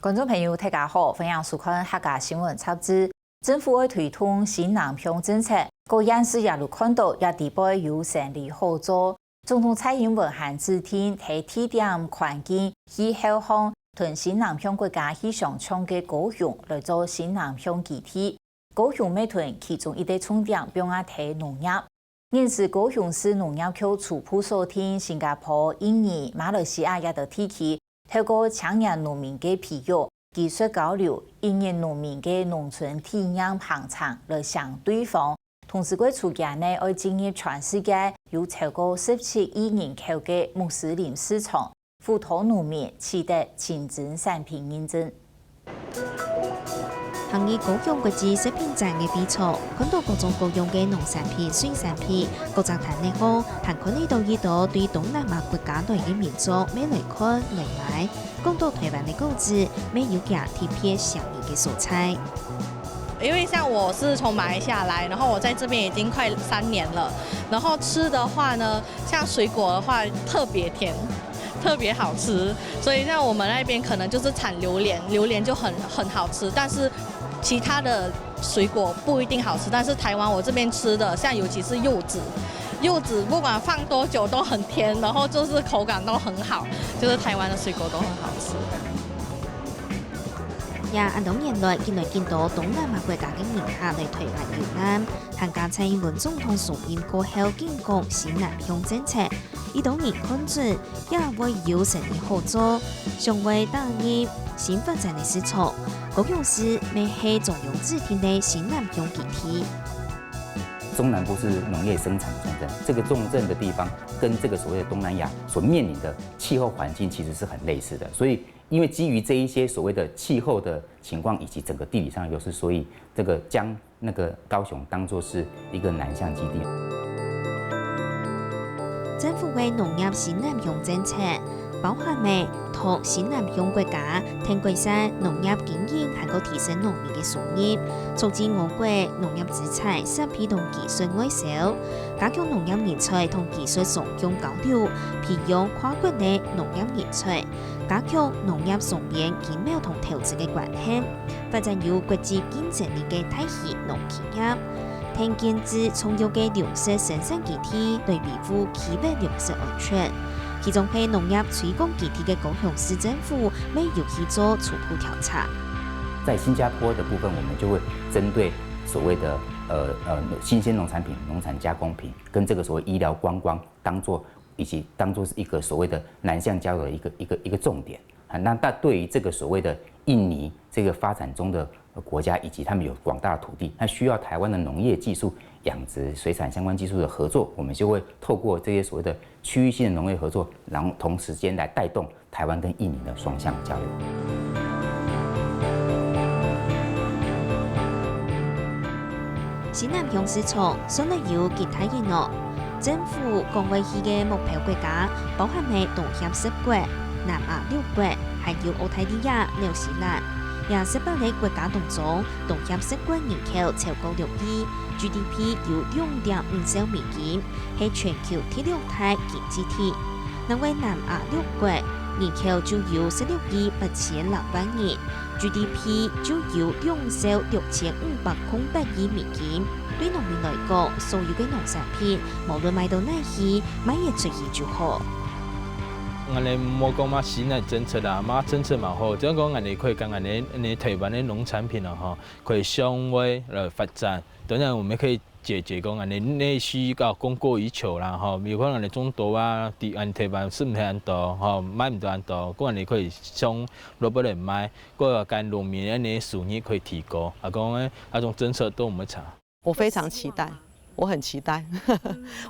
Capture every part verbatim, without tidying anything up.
觀眾朋友，大家好，歡迎收看客家新聞雜誌。政府愛推動新南向政策，各縣市也有看到這底背有生理好做。總統蔡英文還指定在地點環境、氣候項，同新南向國家去相像个高雄來做新南向基地。高雄乜同其中一個重點放啊在農業。 現時高雄市農業局初步鎖定新加坡、印尼、馬來西亞這兜地區，透過青年農民个培育、技術交流、一日農民个農村體驗行程來嚐對方。同時，國際間呢愛進入全世界有超過十七億人口个穆斯林市場， 輔導農民取得清真產品認證。行入高雄國際食品展个會場，看到各種各樣个農產品、水產品，各隻攤位項，還看得到一兜對東南亞國家來个民眾，乜來看、來買。講到臺灣个果子，乜有佢特別吸引个所在。因為像我是從馬來西亞來，然後我在這邊已經快三年了，然後吃的話呢，像水果的話特別甜， 特別好吃，所以像我們那邊可能就是產榴槤，榴槤就很，很好吃，但是其他的水果不一定好吃，但是臺灣我這邊吃的，像尤其是柚子，柚子不管放多久都很甜，然後就是口感都很好，就是臺灣的水果都很好吃。也恁多年來，緊來緊多東南亞國家个人客來臺灣遊覽，還加蔡英文總統上任過後，緊講新南向政策， 一兜人看準，也會有生理好做，想會打入新發展个市場，高雄市乜係中央指定个新南向基地。中南部是農業生產重鎮，這個重鎮的地方跟這個所謂的東南亞所面臨的氣候環境其實是很類似的，所以因為基於這一些所謂的氣候的情況以及整個地理上的優勢，所以這個將 那個高雄當作是一個南向基地。政府个農業新南向政策，包含个同新南向國家，跈改善農業經營，還過提升農民个收入，促進我國農業資產、設備同技術外銷，加強農業人才同技術雙向交流，培養跨國个農業人才，加強農業雙邊經貿同投資个關係。 發展有國際競爭力个大型農企業，跈建置重要个糧食生產基地，來維護區域糧食安全。其中係農業推廣基地个高雄市政府，乜有去做初步調查。在新加坡的部分，我們就會針對所謂的，呃，呃，新鮮農產品、農產加工品，跟這個所謂醫療觀光當作，以及當作是一個所謂的南向交流的一個，一個，一個重點。 啊，那，那對於這個所謂的印尼這個發展中的，呃，國家，以及他們有廣大的土地，那需要臺灣的農業技術、養殖、水產相關技術的合作，我們就會透過這些所謂的區域性的農業合作，然後同時間來帶動臺灣跟印尼的雙向交流。新南向市場算來有幾大个哦。 政府講會去个目標國家，包含个東協十國、南亞六國，還有澳大利亞、紐西蘭。這十八個國家當中，東協十國人口超過六億，GDP有兩點五兆美金，係全球第六大經濟體。另外南亞六國人口就有十六億八千六百萬人， GDP就有兩兆六千五百空八億美金。對農民來講，所有个農產品，無論賣到哪去，賣得出去就好。恁呢莫講麼新个政策啦，麼政策嘛好，只要講恁呢可以跟恁呢，恁呢臺灣个農產品啊，吼，可以相互來發展。當然，我們可以解決講恁呢內需个供過於求啦，吼，有可能恁呢種豆啊，佇恁呢臺灣食毋得恁多，吼，買毋到恁多，講恁呢可以相互來賣。 過跟農民恁呢收入可以提高，啊，講，欸，那種政策都毋會差。我非常期待，我很期待，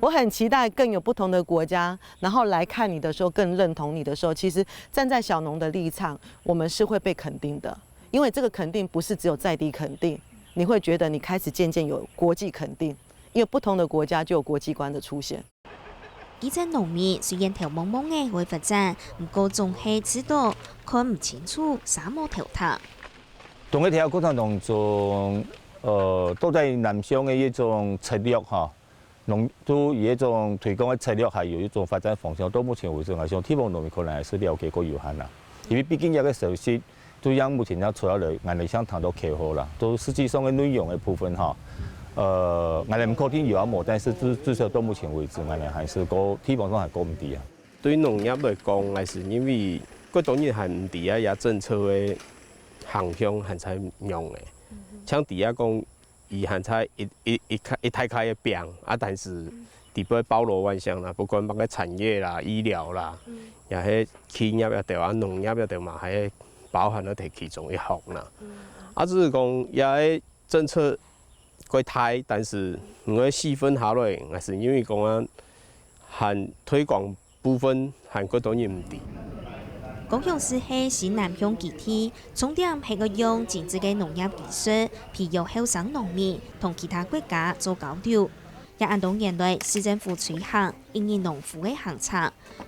我很期待更有不同的國家，然後來看你的時候，更認同你的時候，其實站在小農的立場，我們是會被肯定的，因為這個肯定不是只有在地肯定，你會覺得你開始漸漸有國際肯定，因為不同的國家就有國際觀的出現。 基層農民雖然頭濛濛仔會發展，毋過總係試著看毋清楚，嗄無頭疼。當然，在過程當中，呃，都在南向个一種策略哈，農，都有一種推廣个策略，還有一種發展方向。到目前為止來講，希望農民可能還是了解較有限啦。因為畢竟這個消息就像目前這樣出來个，𠊎等想談到口號啦，都實際上个內容个部分哈，呃，𠊎等毋確定有抑無，但是至，至少到目前為止，𠊎等還係過，基本上還過毋知啊。對農業來講，𠊎係認為過多人還毋知啊，這政策个行向還在仰个。像知啊講， 佢還在一，一，一大，一大塊个餅啊，但是裡背包羅萬象啦，不管麼个產業啦、醫療啦，也係企業也對啊，農業也對嘛，還包含了在其中一項啦。啊，只是講，這个政策過大，但是你愛細分下來，還係因為講啊，還推廣 部分還過多人毋知。高雄市係新南向基地，重點係愛用精緻个農業技術，培育後生農民，同其他國家做交流。也恁多年來，市政府推行一日農夫个行程，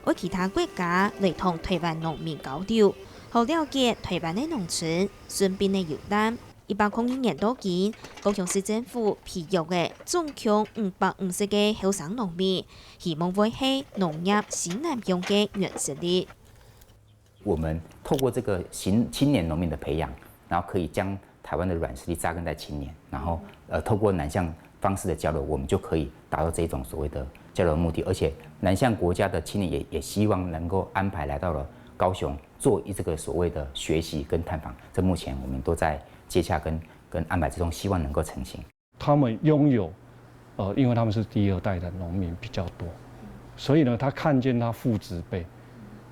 愛其他國家來同臺灣農民交流，好了解臺灣个農村賰病个優點。 一百空二年到今，高雄市政府培育个總共五百五十个後生農民，希望會係農業新南向个軟實力。我們透過這個新，青年農民的培養，然後可以將台灣的軟實力扎根在青年，然後，呃，透過南向方式的交流，我們就可以達到這一種所謂的交流目的。而且南向國家的青年也，也希望能夠安排來到了高雄，做一，這個所謂的學習跟探訪。這目前我們都在接洽跟，跟安排之中，希望能夠成型。他們擁有，呃，因為他們是第二代的農民比較多，所以呢，他看見他父執輩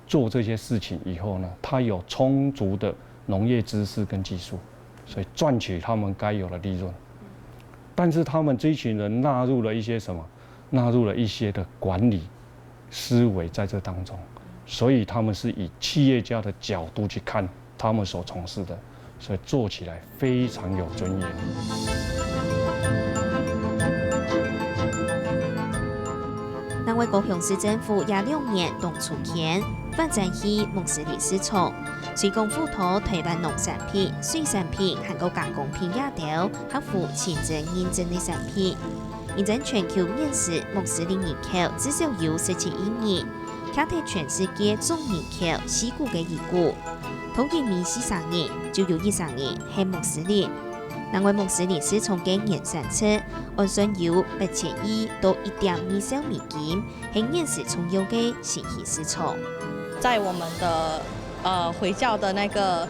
做這些事情以後呢，他有充足的農業知識跟技術，所以賺取他們該有的利潤。但是他們這一群人納入了一些什麼？納入了一些的管理思維在這當中，所以他們是以企業家的角度去看他們所從事的，所以做起來非常有尊嚴。另外，高雄市政府也兩年當促牽發展去穆斯林市場，推廣輔導臺灣農產品、水產品還過加工品這兜合乎清真認證个產品。 現在全球認識穆斯林人口至少有十七億人，徛在全世界總人口四股个一股。頭一名四儕人就有一儕人係穆斯林。另外，穆斯林市場个年產值按算有八千億到一點二兆美金，係現時重要个新興市場。在我們的，呃，回教的那個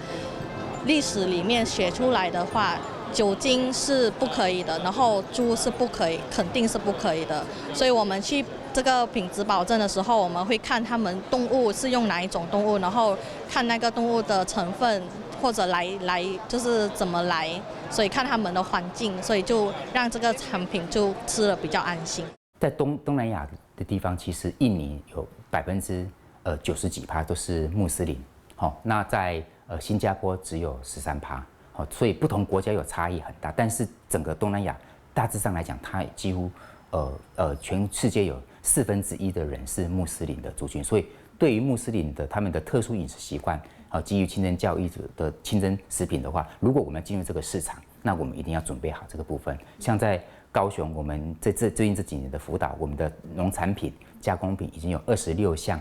歷史裡面寫出來的話，酒精是不可以的，然後豬是不可以，肯定是不可以的。所以我們去這個品質保證的時候，我們會看他們動物是用哪一種動物，然後看那個動物的成分或者來，來，就是怎麼來，所以看他們的環境，所以就讓這個產品就吃了比較安心。 在東，東南亞的地方，其實印尼有百分之，呃，九十幾趴都是穆斯林，吼，那在，呃，新加坡只有十三趴，吼，所以不同國家有差異很大，但是整個東南亞大致上來講，它幾乎，呃，呃，全世界有四分之一的人是穆斯林的族群，所以對於穆斯林的他們的特殊飲食習慣，啊，基於清真教義的清真食品的話，如果我們要進入這個市場，那我們一定要準備好這個部分。像在高雄，我們這，這，最近這幾年的輔導，我們的農產品、加工品已經有二十六項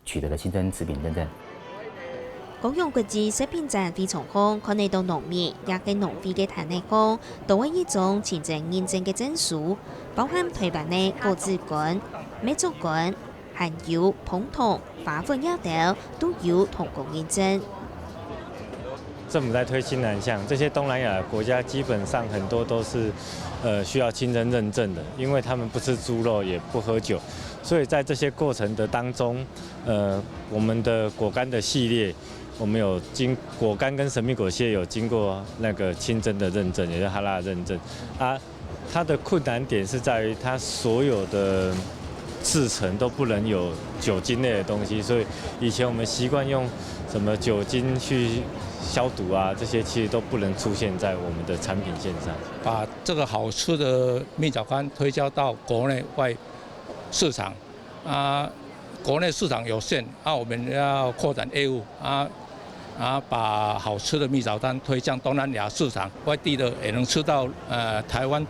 取得了清真食品認證。高雄國際食品展非常好，看得到農民也跟農會个攤位講，都會一種清真認證个證書，包含臺灣个果子乾、篾竹乾， 還有膨筒、花粉這兜都有通過認證。政府在推新南向，這些東南亞的國家基本上很多都是，呃，需要清真認證的，因為他們不吃豬肉，也不喝酒，所以在這些過程的當中，呃，我們的果乾的系列，我們有經，果乾跟神秘果系列有經過那個清真的認證，也就是哈拉認證啊。 它的困難點是在於它所有的製程都不能有酒精類的東西，所以以前我們習慣用什麼酒精去消毒啊，這些其實都不能出現在我們的產品線上。把這個好吃的蜜棗乾推銷到國內外市場，啊，國內市場有限，啊，我們要擴展業務，啊，啊，把好吃的蜜棗乾推向東南亞市場，外地的也能吃到，呃，臺灣，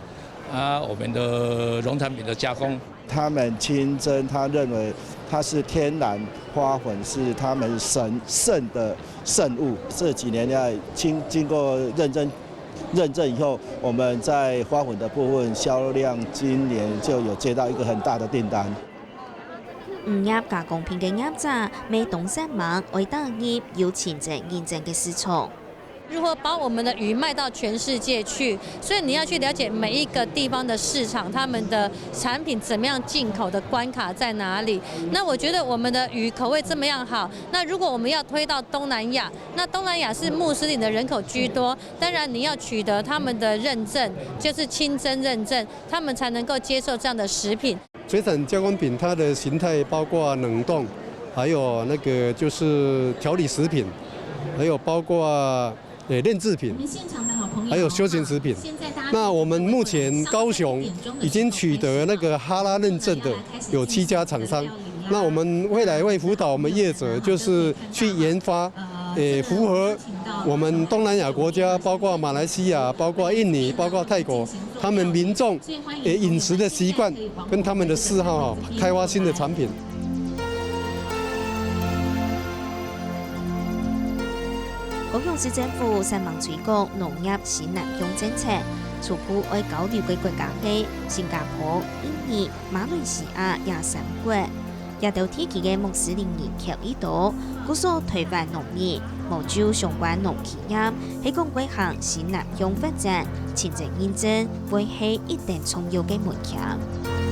啊，我們的農產品的加工。他們清真，他認為它是天然花粉，是他们神圣的圣物。这几年来，经经过认证认证以后，我们在花粉的部分销量，今年就有接到一个很大的订单。渔業加工品个業者，每當三萬愛打入有清真認證个市場。如何把我们的鱼卖到全世界去？所以你要去了解每一个地方的市场，他们的产品怎么样进口的关卡在哪里。那我觉得我们的鱼口味这么样好，那如果我们要推到东南亚，那东南亚是穆斯林的人口居多，当然你要取得他们的认证，就是清真认证，他们才能够接受这样的食品。水产加工品它的形态包括冷冻，还有那个就是调理食品，还有包括呃炼制品，还有休闲食品。那我们目前高雄已经取得那个哈拉认证的有七家厂商。那我们未来会辅导我们业者，就是去研发，呃，符合我们东南亚国家，包括马来西亚、包括印尼、包括泰国，他们民众呃饮食的习惯跟他们的嗜好啊，开发新的产品。高雄市政府三望推廣農業新南向政策，初步愛交流个國家係新加坡、印尼、馬來西亞這三國。這兜地區个穆斯林人口已多，故所台灣農民、無就相關農企業，係講會行新南向發展，清真認證會係一等重要个門檻。